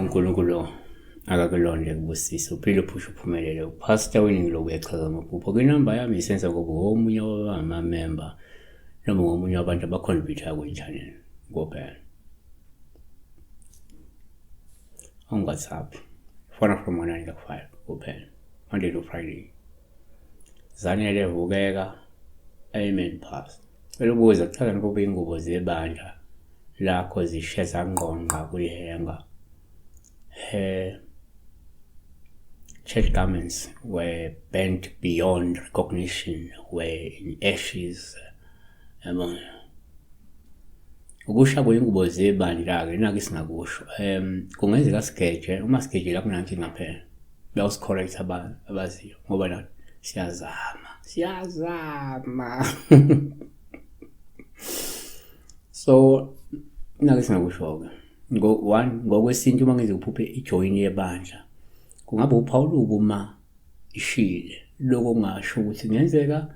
uNkulunkulu akakulonde kubusise uphile uphushe uphumelele. UPastor Winning lo uyachaza amaphupho. Kwinamba yami isenza ngoba omunye wabamamemba noma ngomunye wabantu abacontribute kwi-channel kuphela. On WhatsApp, fona from 9 to 5 kuphela, Monday to Friday. Zanele Vukeka, amen pastor. Cela ukubuza kuchazani kuba ingubo zebandla lakho zishe zangqongqa kwihenga. Her church garments were burnt beyond recognition, were in ashes. Yabona. Ukusha kweyingubo zebandla-ke nake singakusho. Kungenzeka sigeje, uma sigejile akunankinga phela. Bayawusi-correct abaziyo ngoba la siyazama, siyazama. So nake singakusho-ke. Ngo one ngokwesintu uma ngize uphuphe ijoyini yebandla kungabe uphawu olubi uma ishile. Lokho kungasho ukuthi kungenzeka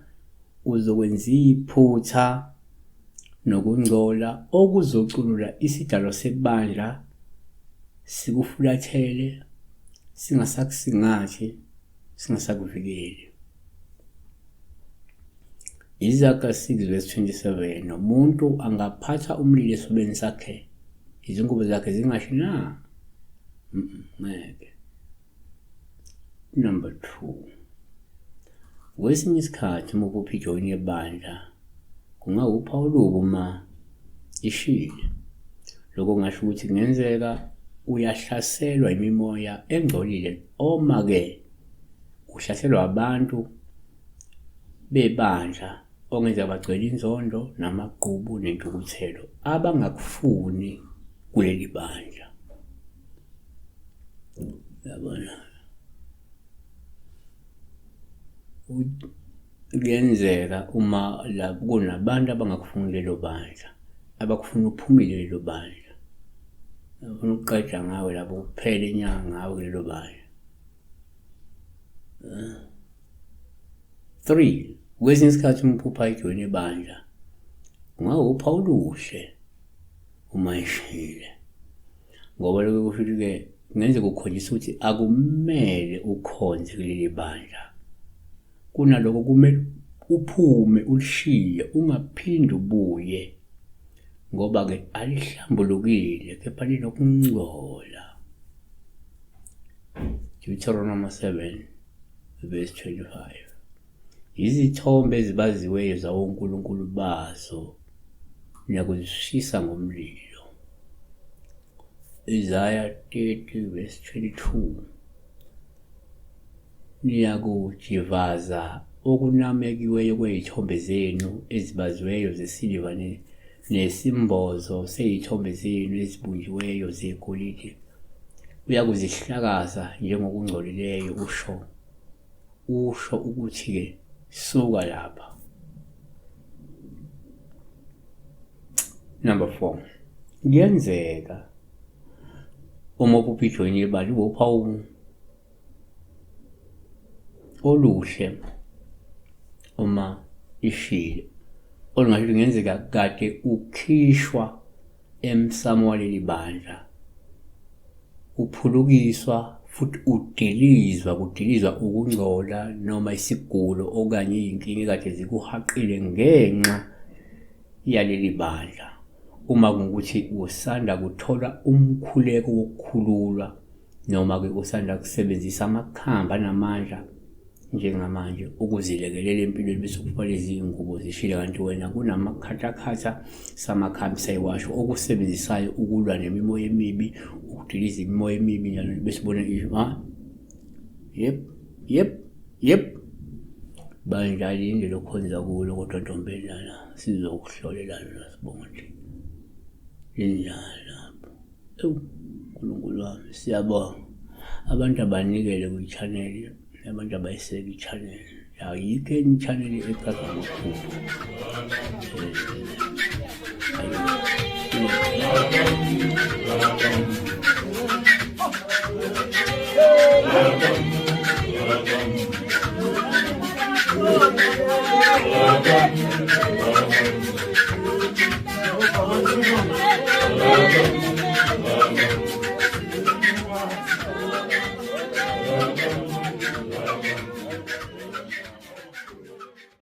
uzokwenza iphutha nokungcola okuzoculula isidalwa sebandla sikufulathele singasakusingathi singasakuvikeli. Izaga 6 verse 27 nomuntu angaphatha umlilo esifubeni sakhe izingubo zakhe zingashi na? Ngeke. Number 2. Kwesinye isikhathi uma uphupha ijoyini yebandla kungawuphawu olubi uma ishile. Lokho kungasho ukuthi kungenzeka uyahlaselwa imimoya engcolile oma-ke uhlaselwa abantu bebandla okungenzeka bagcwele inzondo namagqubu nentukuthelo abangakufuni kuleli bandla. Yabona, kuyenzeka uma la kunabantu abangakufuni lelo bandla, abakufuna uphumile lelo bandla, bafuna ukuqeda ngawe lapho kuphele inyanga ngawe kulelo bandla. 3 kwesinye isikhathi uma uphupha ijoyini ibandla kungawupha oluhle uma ishile ngoba lokho kusho ukuthi-ke kungenzeka ukhonjisa ukuthi akumele ukhonze kuleli bandla kunaloko kumele uphume ulishiye ungaphinde ubuye ngoba-ke alihlambulukile kepha linokungcola. Deuteronomy 7 verse 25. Izithombe ezibaziweyo zawonkulunkulu bazo niyakuzishisa ngomlilo. Isaiah 30 verse 22. Niyakujivaza okunamekiweyo kwey'thombe zenu ezibaziweyo zesiliva nesimbozo sey'thombe zenu ezibunjiweyo zegolide. Uyakuzihlakaza njengokungcolileyo usho usho ukuthi-ke suka lapha. Number 4. Kuyenzeka uma uphupha ijoyini yebali ubopha oluhle uma ishile olungasho ukuthi kungenzeka kade ukhishwa emsamo waleli bandla uphulukiswa futhi udilizwa kudilizwa ukungcola noma isigulo okanye iy'nkinga ekade zikuhaqile ngenxa yaleli bandla uma kungukuthi usanda kuthola umkhuleko wokukhululwa noma-ke usanda kusebenzisa amakhambi anamandla njengamanje ukuzilekelela empilweni bese kufa lezi ngubo zishile kanti wena kunamakhathakhatha samakhambi sayiwasho okusebenzisayo ukulwa nemimoya emibi ukudiliza imimoya emibi njalo bese ubona ha yep yep yep bandla linde lokhonza kulo kodwa ntombelana sizokuhlolelana sibonga nje linjalo Ewu Nkulunkulu wami siyabonga. Abantu abanikele kwi-channel, abantu abayiseke i-channel. Ayikho enye i-channel echaza amaphupho.